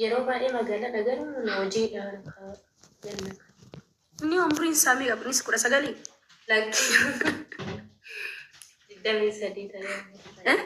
Yeroo baay'ee magaaladha garuu hojiidha ganna. Inni umriin isaa meeqa? Kunis 19? Lakki, 23 ta'ee. Eh?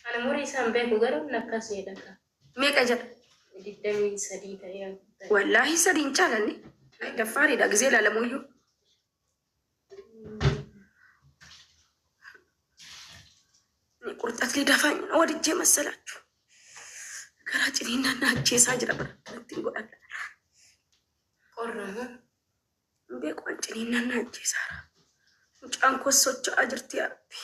Ani umurii isaa hin beeku, garuu inni akkas jedha ka. Meeqa jedha? 23 ta'ee. Wallaahi sadii hin caalanne. Daffaariidha gisee ilaalamuyyuu. Qurxatli dafaan ወድጄ መሰላችሁ garaa ciniinnaan na ajjeesaa jira bara kanatti hin godhadha. Qorra moo? Hin beeku, an ciniinnaan na ajjeesaara. Mucaan koos socho'aa jirti yaa Rabbi.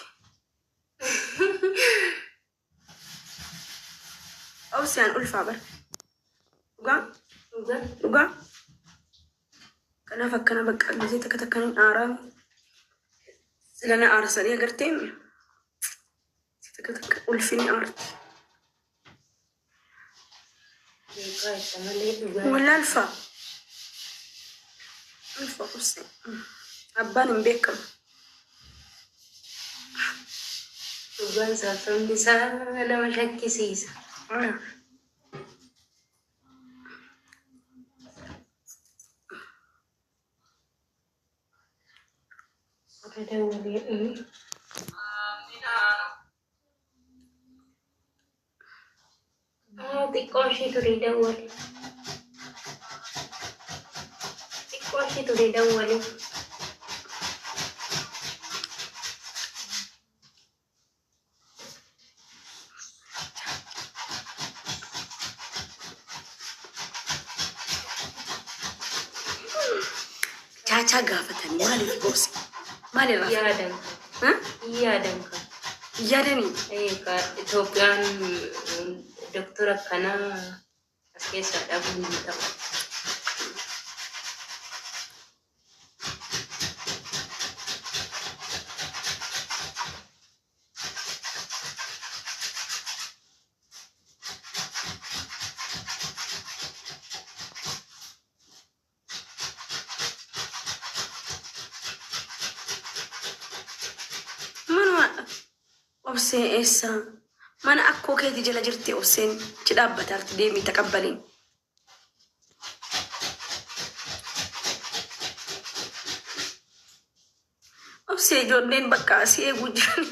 Obsiyaan ulfaa bara. Dhugaa. Dhugaa. Dhugaa. Kanaaf akkana bakka gisee takka takka ni aaraa. Sila na aarsanii agartee takka takka ulfinni aarti. Beekaa itti malee dhugaa. Wallaa ulfaa. Ulfaa obsee. Abbaan hin beekamu. Dhugaan saafamni isaa nama shakkisiisa. Warra dawwalee. Xiqqoo ishee ture dawwale. Xiqqoo ishee ture dawwale. Chaachaa gaafatanii maaliif obse? Maalirraa? Yaadan Ha? Yaadan kan. Yaadanii? Egaa Itoophiyaan doktora akkanaa as keessaa dhabuun hin ta'u. Manuma obsee eessa? Mana akkoo keeti jala jirti obseen achi dhaabbataarti deemii taqabbaliin. Obsee, ijoolleen bakka asii eeguu jiran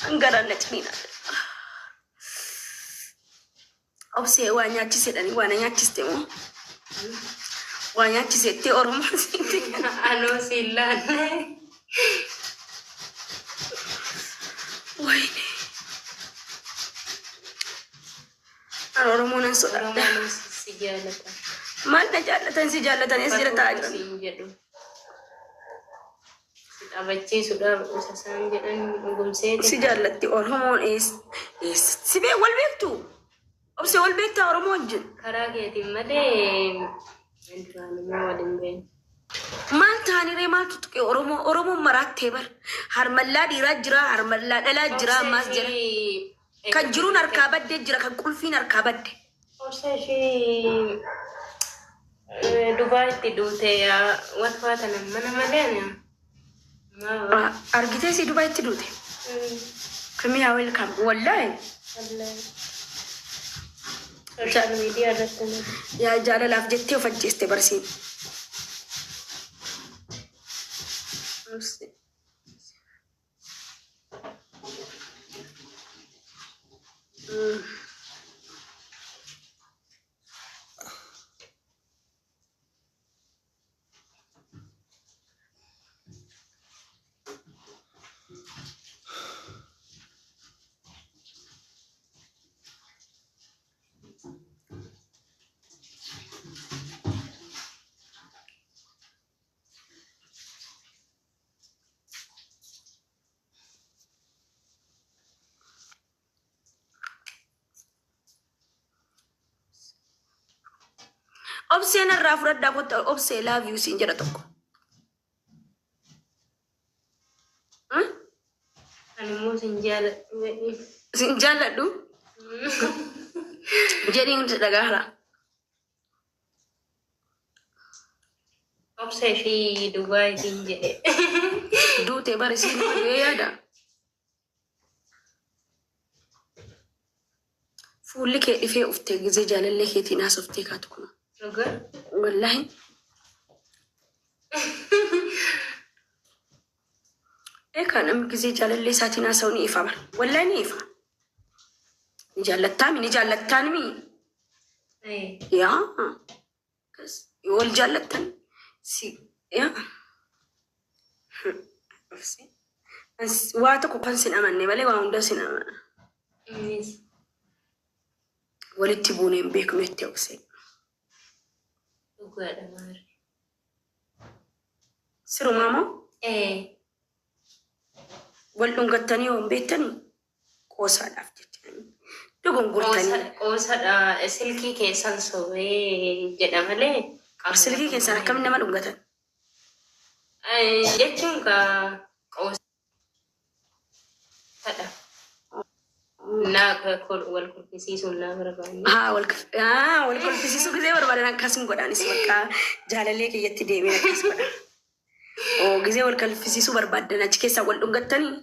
hangaraan na ciniinaa. Obsee, waa nyaachisedhanii waa na nyaachiste moo? Waa nyaachisettee Oromoon sitti. Anoo siin laanne. Wayne. An Oromoo nan sodaadha. Oromoon si jaalata. Maal na jaallatan? Si jaallatan as jira taa'aa jiran. Siin jedhu. Si taphachiisuudhaaf isa isaan jedhan dhugumseeti. Si jaallatti Oromoon ees ees si bee wal beektu? Obsee, wal beektaa Oromoo wajjin? Karaa keetiin malee duraanummaa waliin beeknu. Maal ta'aniree, maaltu tuqe Oromoo? Oromoon maraattee bar. Harmallaa dhiiraa jira, harmallaa dhalaa jira, ammaas jira. Kan jiruun harkaa baddee jira, kan qulfiin harkaa badde. Obsa ishee Dubaayitti duute watwaa tanan mana malee ani. Argitee si Dubaayitti duute. Kimiyaa, welcome. Wallaahi. Social media irratti. Yaa jaalalaaf jettee of ajjeeste barsiin. Obseen irraa fudhadhaa kottu. Obsee, love you siin jedha tokko. Ani immoo sin jaaladhu jedhi. Sin jaalladhu jedhiin hundi dhagaara. Obsa ishii Dubaayitiin jedhe. Duute bari siin du'ee yaada. Fuulli kee ifee uftee gizee jaalallee keetiin haasoftee kaatu kun. Dhugaa. Wallaahi. Eekaa namni gizee jaalallee isaatiin haasa'u ni ifa bara. Wallaahi ni ifa. Ni jaallattaami ni jaallattaanimi. Yaa. Yoo wal jaallattan si yaa. Waa tokko kan sin amanne malee waa hunda sin amana. Innis Walitti buunee hin beeknu jettee obsee. Dhugaadha maari. Sirumaa moo? Ee. Wal dhungattanii yoo hin beektanii qoosaadhaaf jecha. Dogongortanii. Qoosadha silkii keessan sobee jedha malee. Silkii keessan akkamiin nama dhungatan? Jechuun kaa qoosadha. Naa wal kolfisiisuun naa barbaanne. Haa wal wal kolfisiisuu gisee barbaadan akkasuma godhaanis bakka jaalallee kiyyatti deemee akkas godha. Oo gisee wal kolfisiisuu barbaadan achi keessaa wal dhungattanii.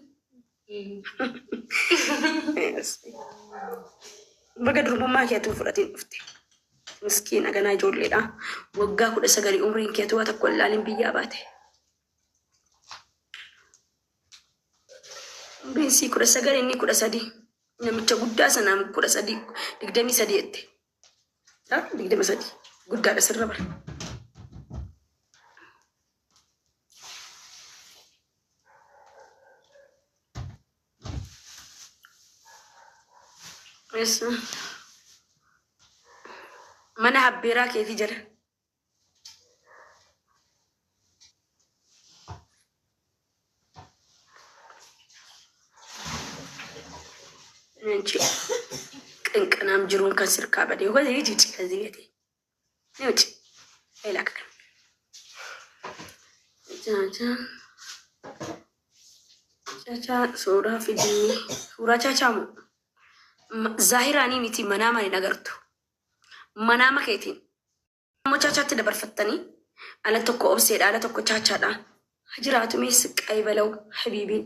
Baga durbummaa keetuu fudhatiin dhufte. Miskiina ganaa ijoolleedha. Waggaa 19 umriin keetuu waa tokko ilaalin biyyaa baate. Umriin sii 19 inni 13. Namicha guddaa sanaan 13 23 jette. 23 guddaadha sirra bara. Yes. Mana habbeeraa keetii jala. Nchi qinqinaam jiruun kan sirkaa badee hojii jici ከዚህ ቤቴ ውጭ ሌላ Chaachaa suuraa fidii suuraa chaachaa moo zaahiraanii miti manaamaan hin agartu manaama keetiin immoo chaachaatti dabarfattanii ala tokko obseedha ala tokko chaachaadha jiraatu mee siqqaa balaw habiibiin.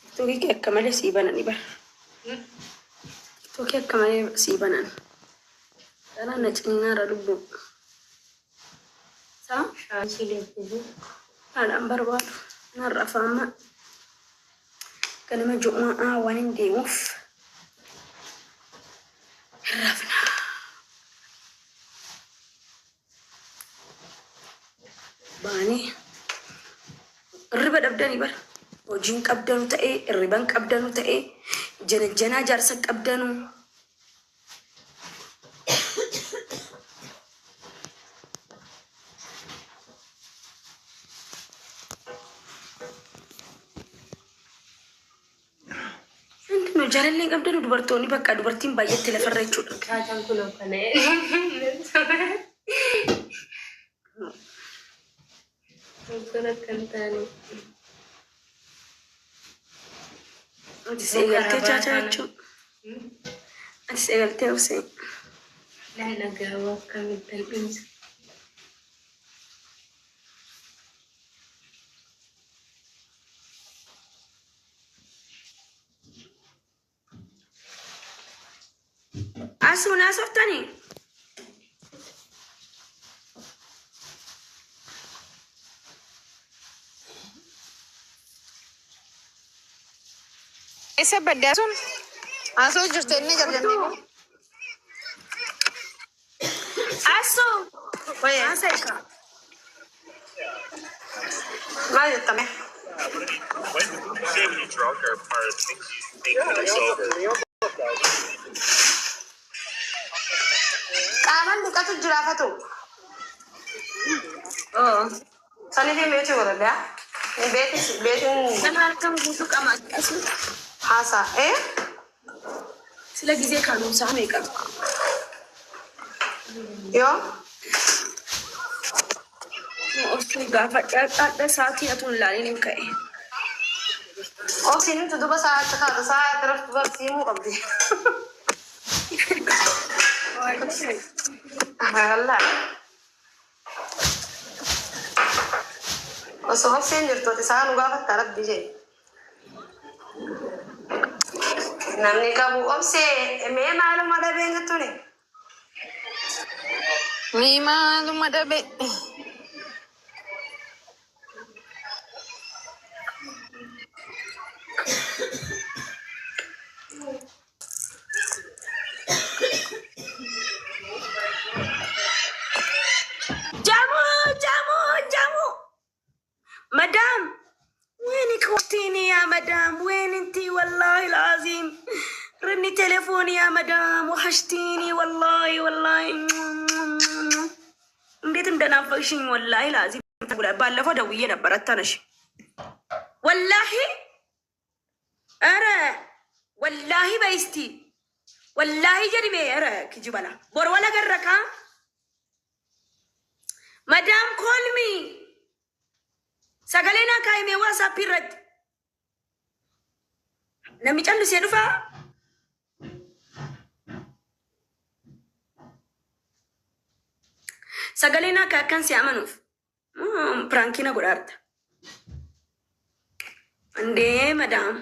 Tiktookii kee akka malee sii banani bara. Tiktookii akka malee sii banan. Dhala na ciniinaara lubbuu. Saa Shaashii leeffisuu. Haadhaan barbaadu. Narra afaamma. Ganama ju'umaa waan hin deemuuf. Hin rafna. Baanee hirriba dhabdanii bara. Hojiin qabdanu ta'ee, hirriban qabdanu ta'ee, janajjanaa jaarsa qabdanu. Hundinuu jaalallee qabdanu dubartoonni bakka dubartiin baay'eetti lafarra jechuudha. Chaachaan kun akkana. Kun akka hin taane. Atis eegaltee chaachaa jechuun. Atis eegaltee obsee. Laa nagaa akkamittan dhiisa. Asuu naasoftanii? Eessa baddaa sun? Asoo jirtu inni jal'annee. Asuu! Wayee. Haasa'e. Maal jettame? When you say when you drunk are things you think that are sober. Qaamaan dhiqatu jiraafatu. Oo. Saniif meetii godhadhaa. Beetis beetiin Nama halkan guutuu qama akkasuma. haasaa. Eh? Sila gizee kaanuunsaa meeqa? Yoo? Obsi gaafa dhadha sa'aatii atuun ilaalin hin ka'e. Obsiin nuti duba sa'aatti kaata sa'aatti raftu barsiimuu qabdi. Wallaahi. Osoo obsiin jirtu ati sa'a nu gaafatta rabbi jedhe. Namni qabu obsee mee maaluma dhabeen jettuuni? Mee maaluma dhabe. Jamu jamu jamu. مدام وينك وحشتيني يا مدام، وين انتي؟ والله العظيم رني تليفوني يا مدام، وحشتيني والله والله. እንዴት እንደናፈቅሽኝ ወላሂ ላዚም። ባለፈው ደውዬ ነበር አታነሽ። ወላሂ ኧረ ወላሂ በይ እስቲ ወላሂ ጀድሜ ኧረ ኪጅበላ ቦርወላ ገረካ መዳም ኮልሚ sagalee naa kaa'ime WhatsApp irratti namni callisee dhufaa. Sagalee naa kaa'e akkan si amanuuf prank na godhaarta. Indee madaam.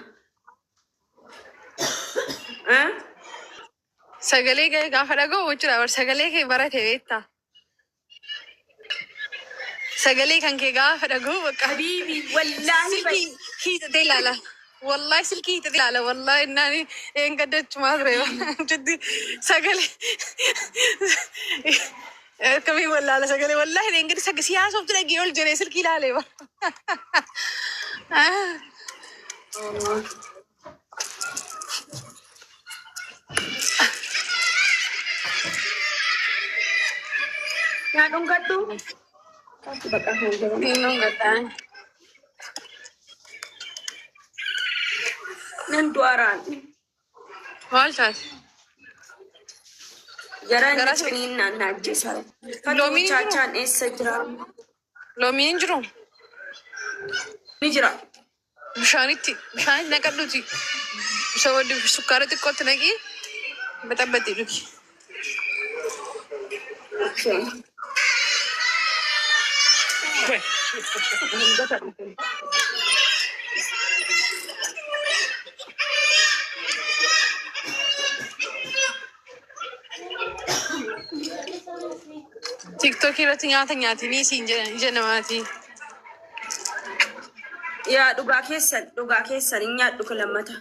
Sagalee kee gaafa dhaga'u jechuudha. Bar sagalee kee barate beektaa. Sagalee kan kee gaafa dhaga'u bakka. Habiibi wallaahi. Silkii hiixatee ilaala. Wallahi silkii hiixatee ilaala. Wallahi innaan een gaddachumaa ture. Jetti sagalee. Akkamii wallaala sagalee wallahi een gadi sagalee siyaasa dhagee ol jedhee silkii ilaalee bara. Naa dhungadhu. Bakka Inni gaddaa. Nan du'aaraan. Maal taate? Garaan Garaa ciniinnaan na ajjeesa. Loomiin hin jiru? Chaachaan eessa jira? Loomiin hin jiru? Ni jira. Bishaanitti naqadhuuti. Sukkaara xiqqootti naqii baxabbaxii dhugi. Okay. TikTokii irratti nyaata nyaatinii siin jedhan ija namaati. Yaa dhugaa keessan, dhugaa keessan hin nyaadhu ka lammata.